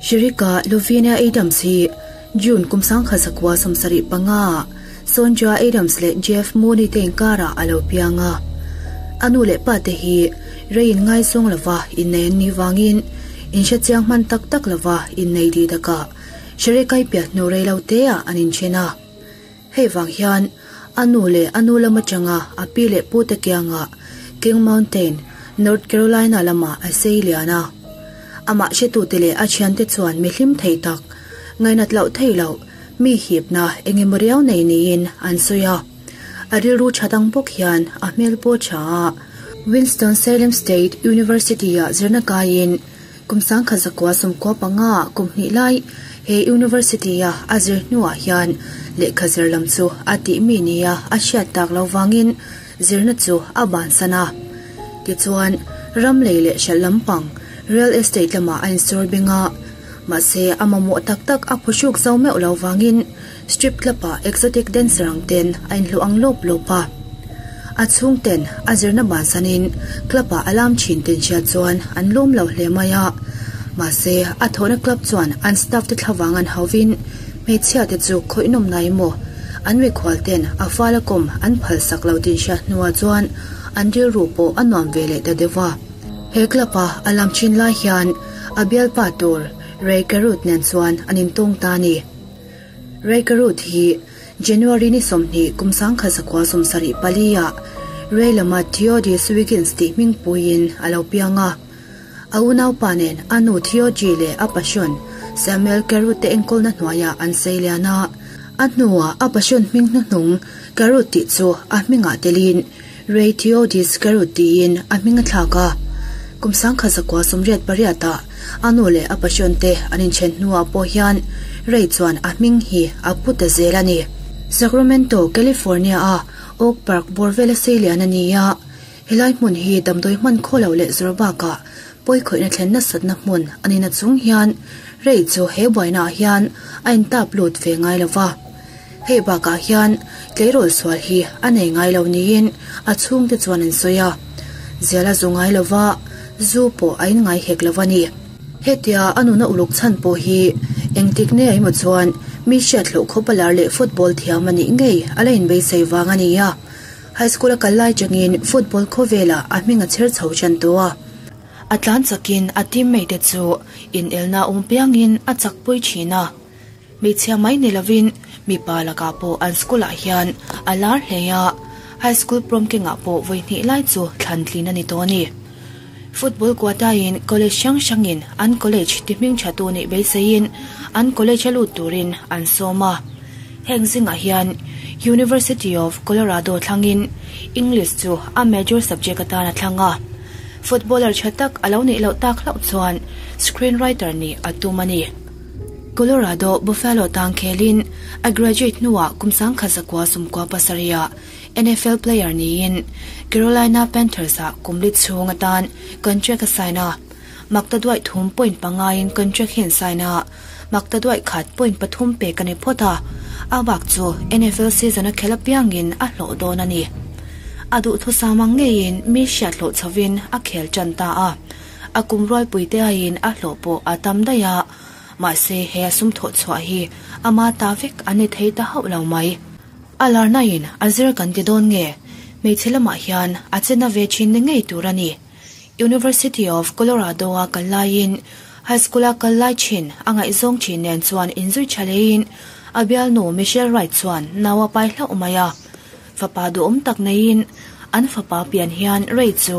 Sherika Lovinia Adams hi June kum 1975 ah Sonja Adams leh Jeff Mooney te inkarah a lo piang a. A nu leh pa te hi rei inngaizawng lova innei an nih vangin inhrechiang hman tak tak lova innei tih takah Sherika-i piah hnu rei lo teah an inthen a. Hei vang hian a nu leh a nu lam atanga a pi leh pu te kiangah King Mountain, North Carolina lamah a sei lian a. Amah hretute leh a thiante chuan mi hlim thei tak, ngainat loh thei loh, mi hipna eng emaw riau nei niin an sawi a. A rilru tha dang bawk hian a hmel pawh tha a. Winston-Salem State University-ah zirna kaiin Kum 1995 ah kum hnih lai he University-a a zir hnuah hian lehkha zir lam chu a tih mi nia a hriat tak lo vangin zirna chu a bansan a. Tichuan, ram lei leh hralh lampang, real estate lamah a insawr bing a. Mahse, a mamawh tak tak a phuhruk zo meuh lo vangin strip club-ah exotic dancer ang ten a inhluh ang lawp lawp a. A chhungten a zirna bansanin club-ah a lam thin ten hriat chuan an lawm lo hle mai a. Mahse, a thawhna club chuan an staff te thlavang an hauvin hmeichhia te chu khawih nawm nai emaw an mikhual ten a fala kawm an phalsak lo tih hriat hnuah chuan an rilru pawh a nuam ve leh ta deuh a. He club-a a lam thin lai hian a bialpa tur Ray Carruth nen chuan an intawng ta a ni. Ray Carruth hi January ni 20 kum 1974 ah Ray lama Theodis Wiggins tih hming puiin a lo piang a. A unaupa nen a nu Theo G leh a passion Samuel Carruth te enkawlna hnuaiah an sei lian a. A hnuah a passion hming hnuhnung Carruth tih chu a hmingah telin Ray Theodis Carruth tiin a hming a thlak a. Kum 1988 ah a nu leh a passion te an inthen hnuah pawh hian Ray chuan a hming hi a pu ta zel a ni. Sacramento, California a Oak Park bawr vela sei lian a ni a. Helai hmun hi damdawi hman khaw lo leh zawr bakah pawikhawihna thlen nasatna hmun a ni na chung hian Ray chu he buainaah hian a intap lut ve ngai lo va. Hei bakah hian tleirawl sual hi a nei ngai lo niin a chhungte chuan an sawi a. Zial a zu ngai lo va, zu pawh a inngai hek lo a ni. Hetia a nuna uluk chhan pawh hi engtik nge emaw chuan mi hriat hlauh khawp a lar leh football thiam a nih ngei a la inbeisei vang a ni a. High school a kal lai changin football khawvelah a hming a chher chho ṭan tawh a. A tlan chakin a teammate te chu inelna awm piangin a chakpui ṭhin a. Hmeichhia mai ni lovin mipa lakah pawh an school ah hian a lar hle a, high school prom kengah pawh vawi hnih lai chu thlan tlin a ni tawh a ni. Football quota in college hrang hrangin an college ti hming tha tu nih beiseiin an college a lut turin an sawm a. Heng zingah hian University of Colorado thlangin English chu a major subject atan a thlang a. Footballer tha tak a lo nih loh tak hlauh chuan screenwriter nih a tum a ni. Colorado Buffalo tang khelin a graduate hnuah kum 1997 ah NFL player niin Carolina Panthers ah kum li chhung atan contract a sign a. Makta duaih thum point panga in contract hi an sign a, makta duaih khat point pathum pek a ni phawt a, a bak chu NFL season a khel apiangin a hlawh dawn a ni. A duhthusam ang ngeiin mi hriat hlawh chhovin a khel tan ta a, a kum rualpui te aiin a hlawh pawh a tam daih a. Mahse, he a sum thawh chhuah hi ama ta vek an ni thei ta hauh lo mai. A larnain a zir kan ti dawn nge? Hmeichhe lamah hian a che na ve thin ni ngei tur a ni. University of Colorado-a kal laiin high school-a kal lai thin a ngaihzawng thin nen chuan inzui tha leiin a bialnu Michelle Wright chuan nau a pai hlauh mai a. Fapa duhawm tak neiin an fapa pian hian Ray chu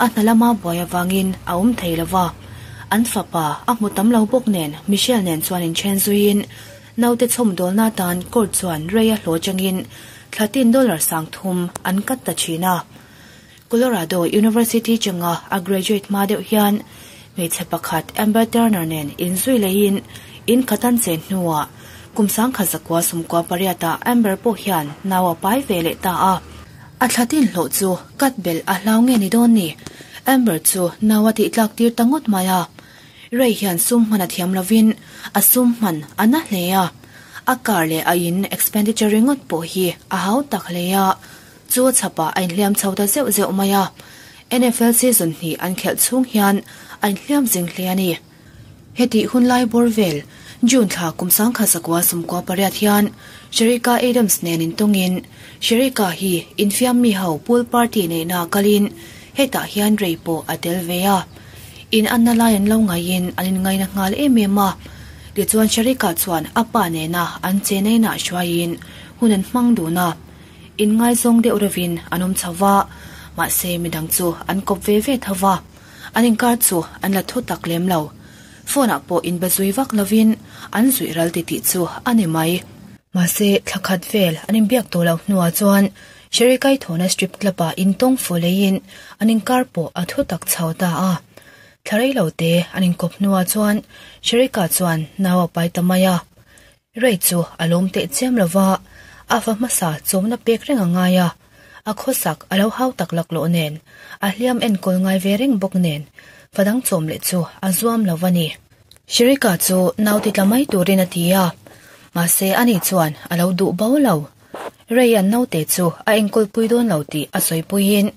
a hna lama buai avangin a awm thei lo va. An fapa a hmu tam lo bawk nen Michelle nen chuan inthen zuiin naute chhawmdawlna atan court chuan Ray a hlawh atangin thla tin dollar 3000 an cut ta thin a. Colorado University changa a graduate hma deuh hian hmeichhe pakhat Amber Turner nen inzui leiin in khat an chen hnuah kum 1998 ah Amber pawh hian nau a pai ve leh ta a. A thla tin hlawh chu cut belh a hlau nge ni dawn ni? Amber chu nau a tihtlak tir ta ngawt mai a. Ray hian sum hman a thiam lovin a sum hman a na hle a. A car leh a in expenditure ringawt pawh hi a hau tak hle a. Chu a chhapah a inhliam chho ta zeuh zeuh mai a. NFL season hnih an khelh chhung hian a inhliam zing hle a ni. Hetih hunlai bawr vel, June thla kum 1998 hian Sherika Adams nen intawngin Sherika hi infiam mi ho pool party neihna kalin hetah hian rei pawh a tel ve a. In anna lai an lo ngaiin an inngaina nghal em em a. Tichuan Sherika chuan a pa nena an chenainah hruaiin hun an hmang dun a. Inngaizawng deuh reuhin an awm chho va, mahse midang chu an kawp ve ve tho va. An inkar chu an la thu tak lem lo. Phone ah pawh inbe zui vak lovin an zuih ral ti tih chu a ni mai. Mahse, thla khat vel an inbiak tawh loh hnuah chuan Sherry Kaithawna strip club ah intawng fu leiin an inkar pawh a thu tak chho ta a. Thla rei lo te an inkawp hnuah chuan Sherry-ka chuan nau a pai ta mai a. Rei chu a lawm teh chiam lo va, a fa hmasa chawmna pek reng a ngai a, a khawsak a lo hau tak laklawh nen, a hliam enkawl ngai ve reng bawk nen, fa dang chawm leh chu a zuam lo va ni. Sherika chu nau ti tla mai turin a ti a, mahse ani chuan a lo duh bo lo. Rei an naute chu a enkawl pui dawn lo tih a sawi puiin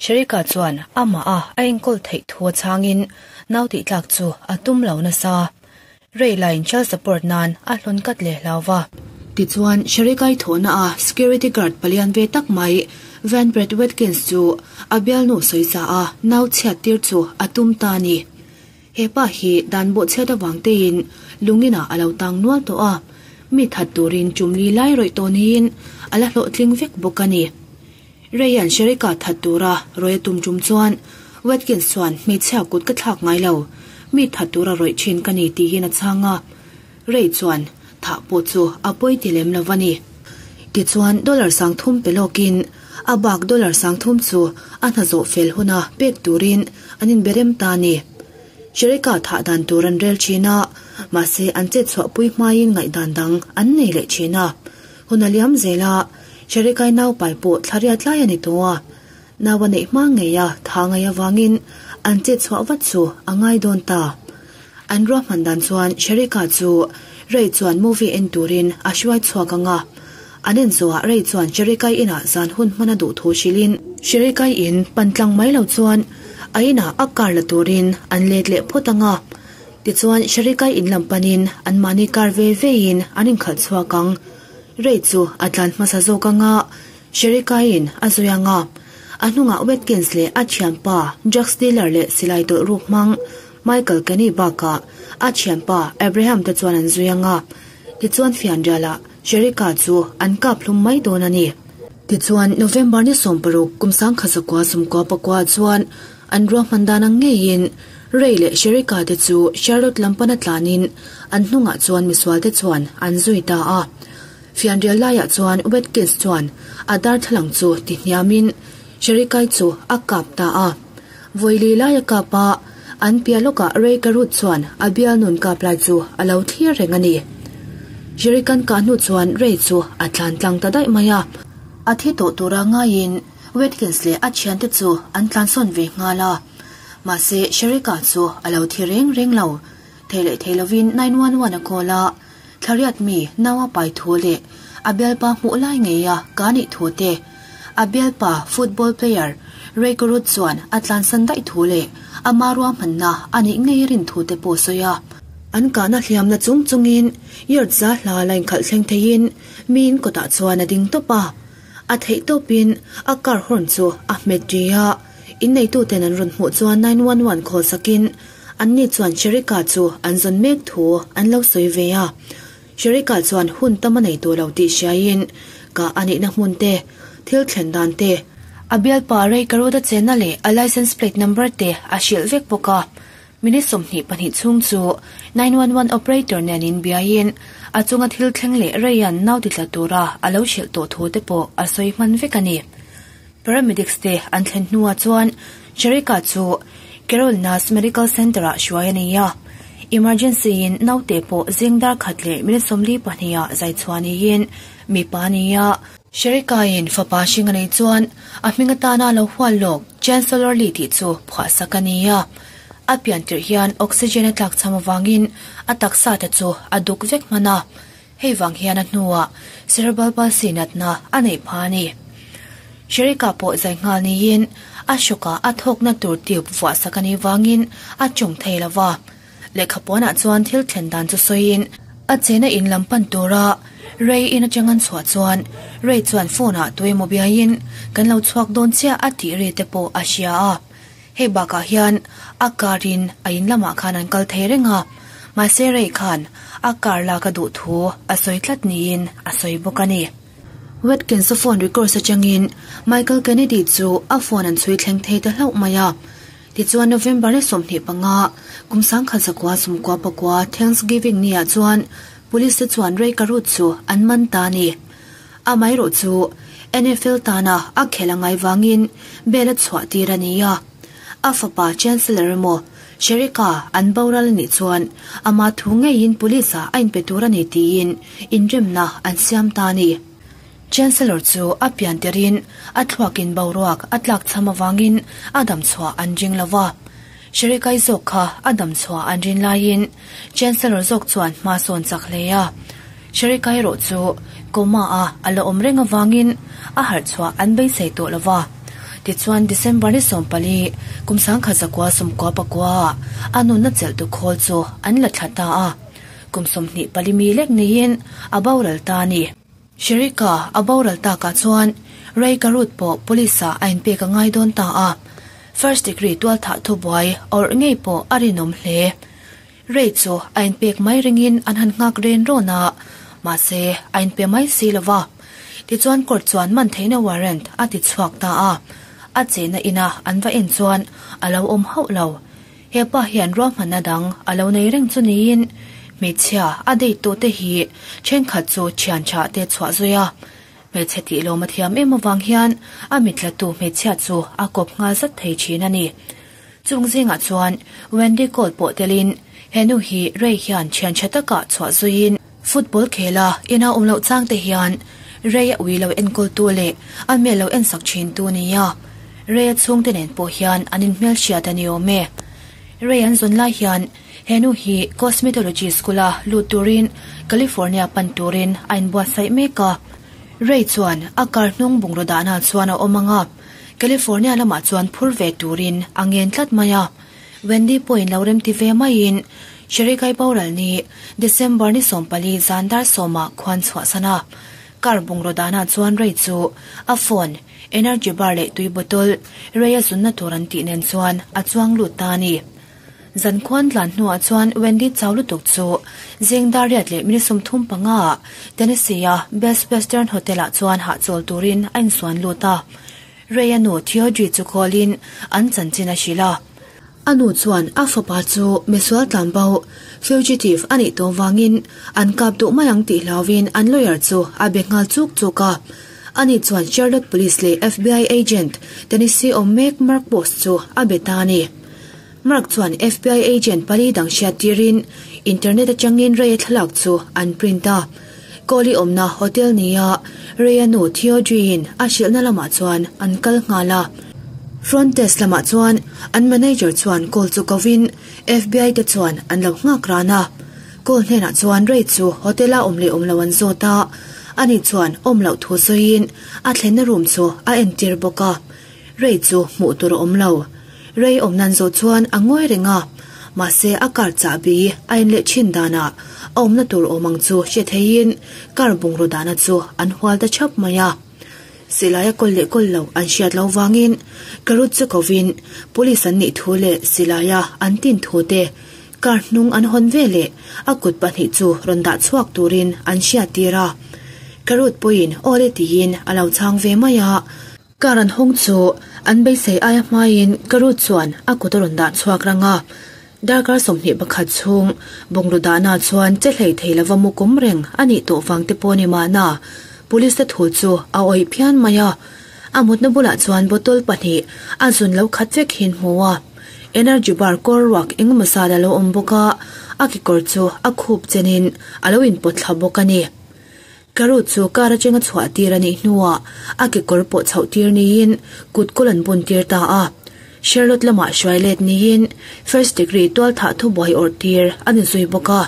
Sherika chuan amah a a enkawl theih thu a chhangin nau tih tlak chu a tum lo nasa. Rei lain child support nan a hlawn kat leh hlau va. Tichuan, Sherikai thawhna a security guard palian ve tak mai Van Brett Watkins chu a bialnu sawisa a nau chhiat tir chu a tum ta a ni. He pa hi dan bawhchhiat avang tein lungin ah a lo tang nual tawh a, mi that turin chumli lai rawih tawh niin a la hlawhtling vek bawk a ni. Reian Sherika that tura rawih a tum tum chuan Watkins chuan hmeichhia kut ka thlak ngai lo, mi that tura rawih thin ka ni tiin a chhang a. Rei chuan thah pawh chu a pawi ti lem lo a ni. Tichuan dollar 3000 pe lawkin a bak dollar 3000 chu a hna zawh fel huna pek turin an inberem ta a ni. Sherika thah dan tur an rel thin a, mahse an chet chhuahpui hmain ngaihdan dang an nei leh thin a. Hun a liam zel a, Sherikai naupai pawh thla riat lai a ni tawh a. Nau a neih hma ngei a, tha ngei avangin an chet chhuah vat chu a ngai dawn ta. An ruahman dan chuan Sherika chu Ray chuan movie en turin a hruai chhuak ang a. An en zawhah Ray chuan Sherikai inah zan hun hman a duh thu hrilhin, Sherikai in pan tlang mai lo chuan a inah a car la turin an let leh phawt ang a. Tichuan Sherikai in lam panin anmahni car ve vein an inkhalh chhuak ang. Ray chu a tlan hmasa zawk ang a, Sherikaiin a zui ang a. A hnungah Watkins leh a thianpa drugs dealer leh silai tawlh ruk hmang Michael Kenny bakah a thianpa Abraham te chuan an zui ang a. Tichuan fianrialah Sherika chu an kap hlum mai dawn a ni. Tichuan November ni 16 kum 1999 chuan an ruahman dan ang ngeiin Ray leh Sherika te chu Charlotte lam pana tlanin an hnungah chuan misual te chuan an zui ta a. Fianrial laiah chuan Watkins chuan a darthlalang chu ti hniamin Sherikai chu a kap ta a. Vawili lai a kap a, an piah lawkah Ray Carruth chuan a bialnun kap lai chu a lo thlir reng a ni. Sherikan kah hnu chuan Ray chu a tlan tlang ta daih mai a. A thi tawh tura ngaiin Watkins leh a thiante chu an tlansawn ve nghal a. Mahse Sherika chu a lo thi reng reng lo. Thei leh thei lovin 911 a call a, Thlariat mi nau a pai thu leh a bialpa hmuh lai ngei a ka nih thu te, a bialpa football player Ray Carruth chuan a tlansan daih thu leh ama ruahmanna a nih ngei rin thu te pawh sawi a. An kahna hliamna chung chungin yard za hla la inkhalh thleng theiin miin kawtah chuan a ding tawp a. A theih tawpin a car horn chu a hmet ri a, inneituten an rawn hmuh chuan 911 call sakin Anni chuan Sherika chu an zawn mek thu an lo sawi ve a. Sherika chuan hun tam a nei tawh lo tih hriaiin ka a nihna hmun te, thil thlen dan te, a bialpa Ray Karuda chenna leh a license plate number te a hrilh vek bawk a. Minute 22 chhung chu 911 operator nen inbiaiin a chunga thil thleng leh Ray-a'n nau ti tla tura a lo hrilh tawh thu te pawh a sawi hman vek a ni. Paramedics te an thlen hnuah chuan Sherika chu Carol Nass Medical Centre-ah hruai a ni a. Emergency in naute pawh zing dar khat leh minute 42 ah zai chhuah niin mipa a ni a. Sherika-in fapa hring a nei chuan a hming atana lo hual lawk Chancellor Lee tih chu phuah sak a ni a. A pian tirh hian oxygen a tlak cham avangin a taksa te chu a duk vek hman a. Hei vang hian a hnuah cerebral palsy natna a neih pha a ni. Sherika pawh zai nghal niin a hrawkah a thawkna tur tube vuah sak a nih vangin a chawng thei lo va. Lehkhapuanah chuan thil thlen dan chu sawiin a chena in lam pan tura Ray in atang an chhuah chuan Ray chuan phone ah tuemaw biaiin kan lo chhuak dawn chiah a tih ri te pawh a hria a. Hei bakah hian a car in a in lamah khan an kal thei reng a, mahse Ray khan a car lak a duh thu a sawi tlat niin a sawi bawk a ni. Watkins a phone records atangin Michael Kennedy chu a phone an chhui thleng thei ta hlauh mai a. Tichuan November ni 25, kum 1994 Thanksgiving ni ah chuan Police te chuan Ray Carruth chu an man ta a ni. Amaherawh chu NFL tana a khelh a ngai vangin bail a chhuah tir a ni a. A fapa Chancellor emaw Sherika an boral a nih chuan ama thu ngeiin Police ah a inpe tur a ni tiin inremna an siam ta a ni. Chancellor chu a pian tirhin a thluakin boruak a tlak cham avangin a dam chhuah an ring lo va. Sherikai zawk kha a dam chhuah an rin laiin Chancellor zawk chuan hma sawn chak hle a. Sherikai erawh chu coma a a la awm reng avangin a harh chhuah an beisei tawh lo va. Tichuan December ni 14, kum 1994 ah a nunna chelhtu khawl chu an la thla ta a. Kum 24 mi lek niin a boral ta a ni. Sherika a boral takah chuan Ray Carruth pawh police ah a inpek a ngai dawn ta a, first degree tualthah thubuai awrh ngei pawh a rinawm hle. Ray chu a inpek mai ringin an han nghak ren rawn a, mahse a inpe mai si lo va. Tichuan court chuan man theihna warrant a ti chhuak ta a, a chehna ina an va en chuan a lo awm hauh lo. He pa hian ruahmanna dang a lo nei reng chu niin hmeichhia a date tawh te hi thenkhat chu thian tha te chhuah zui a. Hmeichhe tih lawm a thiam em avang hian a mitlattu hmeichhia chu a kawp nghal zat thei thin a ni. Chung zingah chuan Wendy Cole pawh telin he nu hi Ray hian thian tha takah chhuah zuiin football khela ina awm loh chang te hian Ray a ui lo enkawltu leh a hmel lo ensak thintu a ni a. Ray a chhungte nen pawh hian an inhmel hriat a ni awm e. Ray an zawn lai hian he nu hi cosmetology school a lut turin California pan turin a inbuatsaih mek a. Ray chuan a car hnung bungraw dahna chuan a awm ang a, California lamah chuan phur ve turin a ngen tlat mai a. Wendy pawhin lo remti ve maiin Sherikai boral ni December ni 14 zan dar sawmah khuan chhuahsan a. Car bungraw dahna chuan Ray chu a phone, energy bar leh tui bottle Ray a zunna tur an tih nen chuan a chuang lut ta a ni. Zan khuan tlan hnuah chuan Wendy chau lutuk chu zing dar riat leh minute 35 ah Tennessee a Best Western Hotel ah chuan hahchawl turin a insuan lut a. Ray a nu Theodri chu call-in an chanchin a hrilh a. A nu chuan a fapa chu misual tlanbo, fugitive, a nih tawh vangin an kap duh mai ang tih hlauvin an lawyer chu a be nghal chuk chuk a. Ani chuan Charlotte Police leh FBI agent Tennessee awm mek Mark Post chu a be ta a ni. Mark chuan FBI agent pali dang hriat tirin internet atangin Ray-a thlalak chu an print a. Kawli awmna hotel nia Ray-a nu Theodri-in a hrilhna lamah chuan an kal nghal a. Front desk lamah chuan an manager chuan call chu kovin FBI te chuan an lo nghak ran a. Call hnenah chuan Ray chu hotel-a awm leh awm lo an zawt a, ani chuan awm loh thu sawiin a thlenna room chu a entir bawk a. Ray chu hmuh tur a awm lo. Ray awm nan zawh chuan a ngawi reng a, mahse a car chahbi a inleh thin danah a awmna tur awm ang chu hre theiin car bungraw dahna chu an hual ta thap mai a. Silai a kawl leh kawl lo an hriat loh vangin Karut chu kovin police an nih thu leh silaia an tin thu te car hnung an hawn ve leh a kut pahnih chu rawn dah chhuak turin an hriat tir a. Karut pawhin aw le tiin a lo chhang ve mai a. Car an hawng chu an beisei aia hmaiin Karut chuan a kut a rawn dah chhuak rang a. Darkar 21 chhung bungraw dahna chuan che hlei thei lova mu kum reng a nih tawh vang te pawh ni mahna Police te thu chu a awih phian mai a. A mutna bulah chuan bottle pahnih a zun lo khat vek hi an hmu a. Energy bar kawr ruak engemaw zat a lo awm bawk a, a kekawr chu a khup chenin a lo inpawt thla bawk a ni. Karut chu car atanga chhuah tir a nih hnuah a kekawr pawh chhoh tir niin kut kawl an bun tir ta a. Charlotte lamah hruai let niin first degree tualthah thubuai awrh tir a ni zui bawk a.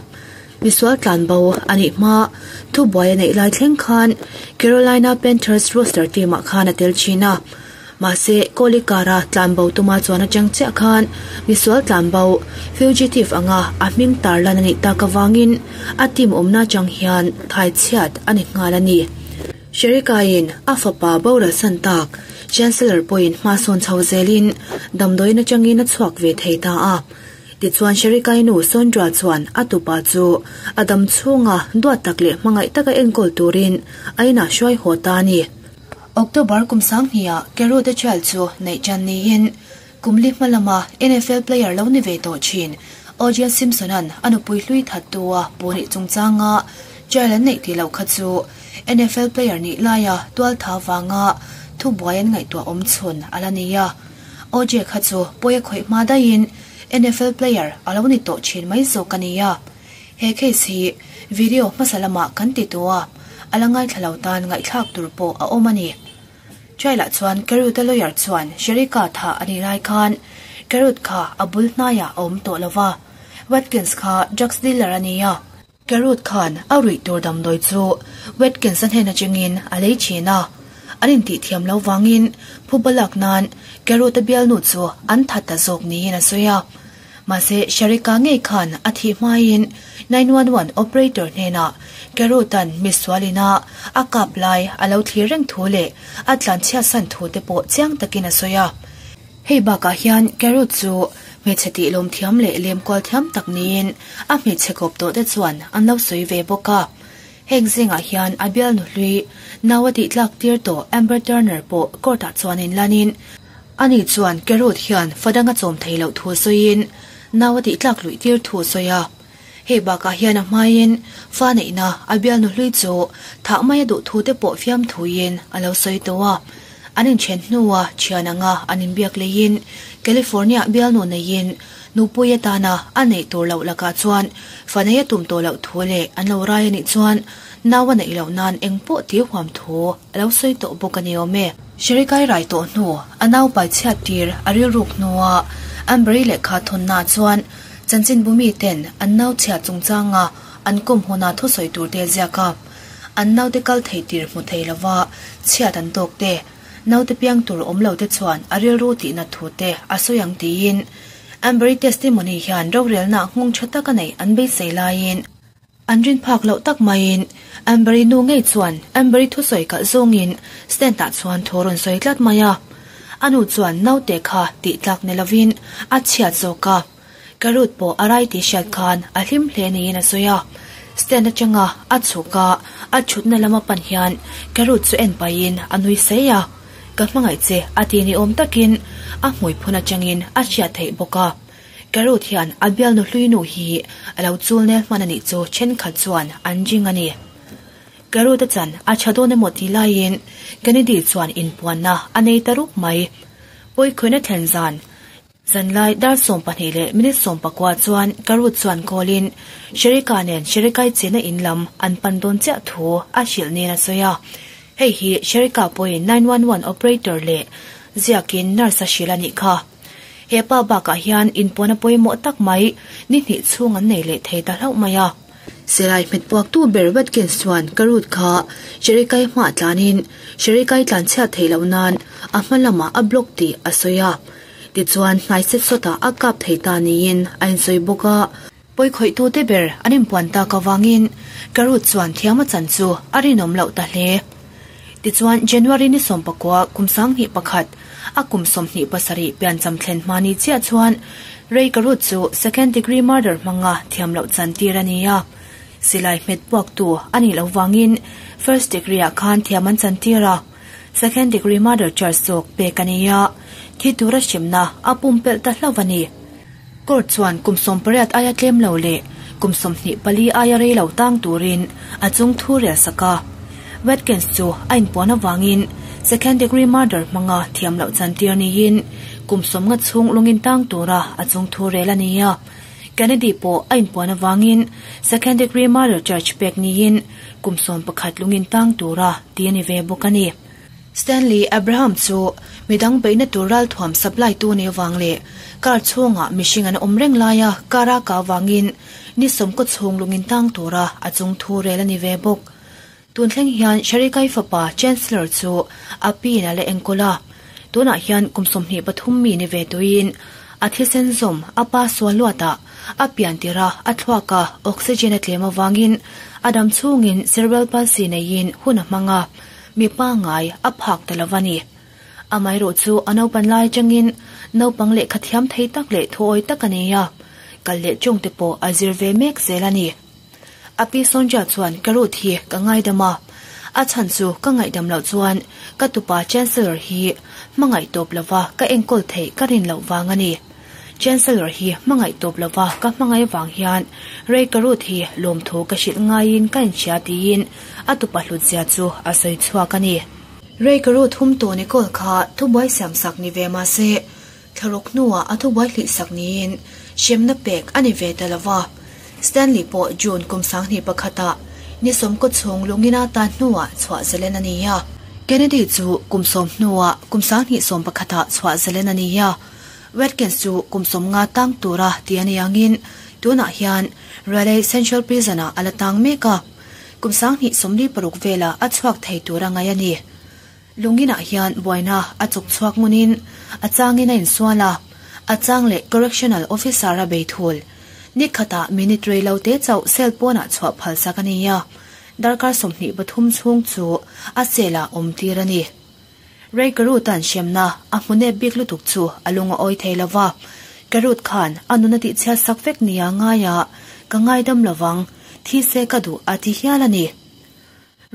Misual tlanbo a nih hma thubuai a neih lai thleng khan Carolina Panthers roster team ah khan a tel thin a. Mahse, Kohli kara tlanbo tuma chuan atang chiah khan misual tlanbo, fugitive, anga a hming tarlan a nih tak avangin a team awmna atang hian thai chhiat a ni nghal a ni. Sherika-in a fapa boral san tak Chancellor pawhin hma sawn chho zelin damdawiin atangin a chhuak ve thei ta a. Tichuan Sherikai nu Sondra chuan a tupa chu a dam chhunga duat tak leh hmangaih taka enkawl turin a inah hruai haw ta a ni. October kum sanghnih-ah Keruta Child chu neih tan niin kum li hma lama NFL player lo ni ve tawh thin O.J. Simpson-a'n a nupui hlui thattu a pawh nih chungchanga Child an neih tih loh kha chu NFL player nih laia tualtha vanga thubuai an ngaihtuah awm chhun a la ni a. OJ kha chu pawi a khawih hma daihin NFL player a lo ni tawh thin mai zawk a nia. He case hi video hmasa lamah kan ti tawh a, a la ngaithla lo tan ngaihthlak tur pawh a awm a ni. Trial-ah chuan Carruth-a lawyer chuan Sherika thah a nih lai khan Carruth kha a bul hnaiah a awm tawh lo va, Watkins kha drugs dealer a ni a. Carruth khan a ruih tur damdawi chu Watkins-a hnen atangin a lei thin a, an intih thiam lo vangin phuba lak nan Carruth-a bialnu chu an that ta zawk niin a sawi a. Mahse, Sharika ngei khan a thih hmain 911 operator hnenah Carruth-a'n misual ina a kap lai a lo thlir reng thu leh a tlanchhiatsan thu te pawh chiang takin a sawi a. Hei bakah hian Carrot chu hmeichhe tih lawm thiam leh lem kual thiam tak niin a hmeichhe kawp tawh te chuan an lo sawi ve bawk a. Heng zingah hian a bialnu hlui nau a tih tlak tir tawh Amber Turner pawh court ah chuan in lanin ani chuan Carrot hian fa dang a chawm thei loh thu sawiin nau a tih tlak luih tir thu a sawi a. Hei bakah hian a hmaiin fa neihna a bialnu hlui chu thah mai a duh thu te pawh fiamthuiin a lo sawi tawh a. An inthen hnua thian anga an inbiak leiin California bialnu neiin nupui atana a neih tur loh lakah chuan fa nei a tum tawh loh thu leh an lo rai a nih chuan nau a neih loh nan eng pawh ti huam thu a lo sawi tawh bawk a ni awm e. Sherikai rai tawh hnu a nau pai chhiat tir a rilruk hnua Amber-i lehkha thawnna chuan Chanchinbu miten an nau chhia chungchanga an kawm huna thusawi turte a ziak a. An naute kal thei tir hmu thei lova chhiat an tawk te, naute piang tur awm lo te chuan a rilru tihna thu te a sawi ang tiin Amber-i testimony hian rorelna nghawng tha tak a neih an beisei laiin an rin phak loh tak maiin Amber-i nu ngei chuan Amber-i thusawi kalh zawngin stand-ah chuan thu a rawn sawi tlat mai a. A nu chuan naute kha tih tlak ni lovin a chhiat zawk a. Carrot pawh a rai tih hriat khan a hlim hle niin a sawi a. Stand atanga a chhuk a, a thutna lama pan hian Carrot chu en pahin a nui sei a. Ka hmangaih che a ti ni awm takin a hmui phun atangin a hriat theih bawk a. Carrot hian a bialnu hlui nu hi a lo chul nel hman a nih chu thenkhat chuan an ring a ni. Carrot a chan a tha dawn emaw tih laiin Kennedy chuan inpuanna a nei ta rup mai. Pawikhawina thlen zan Zanlai dar 12 leh minute 19 chuan Karut chuan call-in Sherika nen Sherikai chena in lam an pan dawn chiah thu a hrilh nen a sawi a. Hei hi Sherika pawhin 911 operator leh ziakin nurse a hrilh a nih kha. He pa bakah hian inpuan a pawimawh tak mai ni hnih chhung an nei leh thei ta hlauh mai a. Silai hmet puaktu ber Watkins chuan Karut kha Sherikai hmaah tlanin Sherikai tlanchhiat theih loh nan a hma lamah a block tih a sawi a. Tichuan, hnai set sawtah a kap thei ta niin a insawi bawk a. Pawikhawih-tute ber an inpuan tak avangin Carruth chuan thiam a chan chu a rinawm loh ta hle. Tichuan, January ni 19 kum 2001, a kum 27 piancham thlen hma ni chiah chuan Ray Carruth chu second degree murder hmanga thiam loh chan tir a ni a. Silai hmet puaktu a nih loh vangin first degree-ah khan thiam an chan tir a. Second degree murder charge zawk pek a ni a, thi tura hremna a pumpelh ta hlauh a ni. Court chuan kum 18 aia tlem lo leh kum 24 aia rei lo tang turin a chung thu rel sak a. Watkins chu a inpuan avangin second degree murder hmanga thiam loh chantir niin kum 50 chhung lungin tang tura a chung thu rel a ni a. Kennedy pawh a inpuan avangin second degree murder charge pek niin kum 11 lungin tang tura ti a ni ve bawk a ni. Stanley Abraham chu midang beihna tur ralthuam supply tu ni avang leh car chhungah mihring an awm reng laia car a kah avangin ni 90 chhung lungin tang tura a chung thu rel a ni ve bawk. Tun thleng hian Sharikai fapa Chancellor chu a pi in a la enkawl a. Tunah hian kum 23 mi ni ve tuin a thisen zawm a pa sual luatah a pian tirh a a thluaka oxygen a tlem avangin a dam chhungin cerebral palsy neiin hun a hmang a, mi pangngai a phak ta lo a ni. Amaherawh chu a naupan lai atangin naupang lehkha thiam thei tak leh thuawi tak a nei a, kal leh tawng te pawh a zir ve mek zel a ni. A pi Sonja chuan ka Ruth hi ka ngaidam a, a chhan chu ka ngaihdam loh chuan ka tupa Chancellor hi hmangaih tawp lova ka enkawl theih ka rin loh vang a ni. Chancellor hi hmangaih tawp lova ka hmangaih vang hian Ray ka Ruth hi lawmthu ka hrilh ngaiin ka inhria tiin a tupa hlutzia chu a sawi chhuak a ni. Ray ka Ruth hum tawh Nicole kha thubuai siamsak ni ve mahse Thlaruk hnuah a thubuai hlihsak niin hremna pek a ni ve ta lo va. Stanley pawh June kum 2001ah ni sawmkaw chhung lungina tan hnuah chhuah zalen a ni a. Kennedy chu kum sawm hnuah kum 2011ah chhuah zalen a ni a. Watkins chu kum 50 tang tura ti a ni angin tunah hian Raleigh Central Prison-ah a la tang mek a. Kum 2046 velah a chhuak thei tura ngaih a ni. Lunginah hian buaina a chawk chhuak ngunin a changin a insual a, a chang leh Correctional Officer a bei thul. Ni khatah minute rei lo te chauh cell pawnah chhuah phalsak a ni a, darkar 23 chhung chu a cell ah awm tir a ni. Ray Carruth-a'n hremna a hmu nep bik lutuk chu a lung a awi thei lo va, Carruth khan a nun a tihchhiat sak vek nia ngaia ka ngaidam lovang, thi se ka duh a ti hial a ni.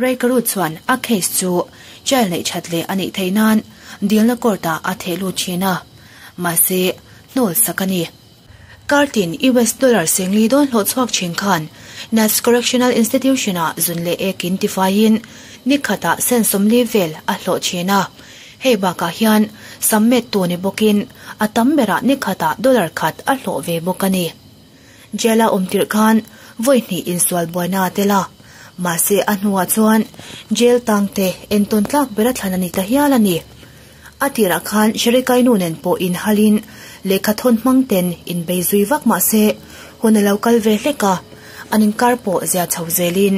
Ray Carruth chuan a case chu jail neih that leh a nih theih nan dilna court ah a theh lut thin a, mahse hnawl sak a ni. Kartin US dollar sengli dawn hlawh chhuak thin khan Nats Correctional Institution ah zun leh ekin tifaiin ni khatah cent 40 vel a hlawh thin a. Hei bakah hian sam met tu ni bawkin a tam berah ni khatah dollar khat a hlawh ve bawk a ni. Jail a awm tirh khan vawi hnih insual buaina a tel a, mahse a hnuah chuan jail tangte entawn tlak bera thlan a ni ta hial a ni. A tirah khan Sherikai nu nen pawh inhalin lehkha thawn hmang ten inbei zui vak mahse hun a lo kal ve hlek a, an inkar pawh zia chho zelin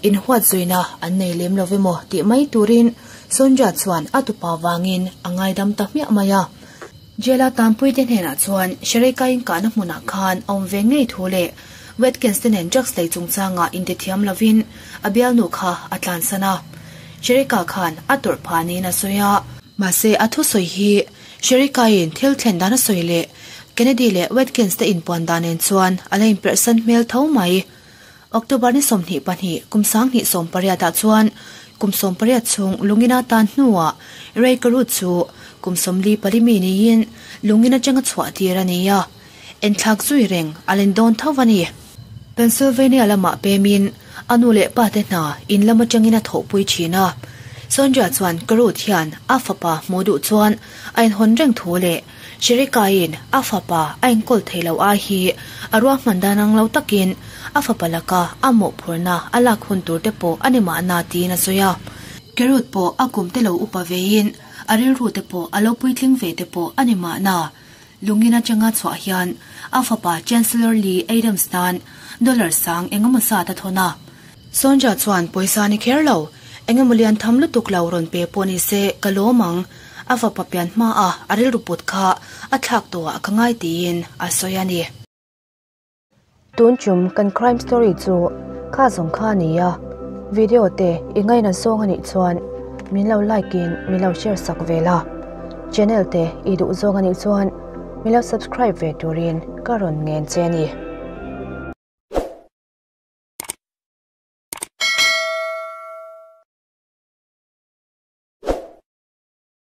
inhuat zuina an nei lem lo emaw tih mai turin Sonja chuan a tupa vangin a ngaidam ta hmiah mai a. Jail-a tanpuite hnenah chuan Shereka inkahna hmunah khan a awm ve ngei thu leh Watkins te nen drugs lei chungchangah intithiam lovin a bialnu kha a tlansan a. Shereka khan a tawrh phah niin a sawi a. Mahse a thusawi hi Shereka-in thil thlen dan a sawi leh Kennedy leh Watkins te inpuan dan nen chuan a la inperhsan hmel tho mai. October ni 22 kum 2018 ah chuan kum 18 chhung lungina tan hnuah Ray Carruth chu kum 44 mi niin lungin atanga chhuah tir a ni a, enthlak zui reng a len dawn tho a ni. Pennsylvania lamah pemin a nu leh pa te hna in lam atangin a thawhpui thin a. Sonja chuan Carruth hian a fapa hmuh duh chuan a inhawn reng thu leh Sherika-in a fapa a enkawl thei lo ai hi a ruahman dan ang lo takin a fapa laka a mawhphurhna a lak hun tur te pawh a ni mahna tiin a sawi a. Carruth pawh a kum te lo upa vein a rilru te pawh a lo puitling ve te pawh a ni mahna. Lungin atanga chhuah hian a fapa Chancellor Lee Adams tan dollar sang engemaw zat a thawn a. Sonja chuan pawisa ni kher lo, engemaw lian tham lutuk lo rawn pe pawh ni se ka lawm ang, a fapa pian hmaa a rilru put kha a thlak tawhah ka ngai tiin a sawi a ni. Tun chum kan crime story chu kha zawng kha a ni a, video te i ngaina zawng a nih chuan min lo like in min lo share sak ve la, channel te i duh zawng a nih chuan min lo subscribe ve turin ka rawn ngen che a ni.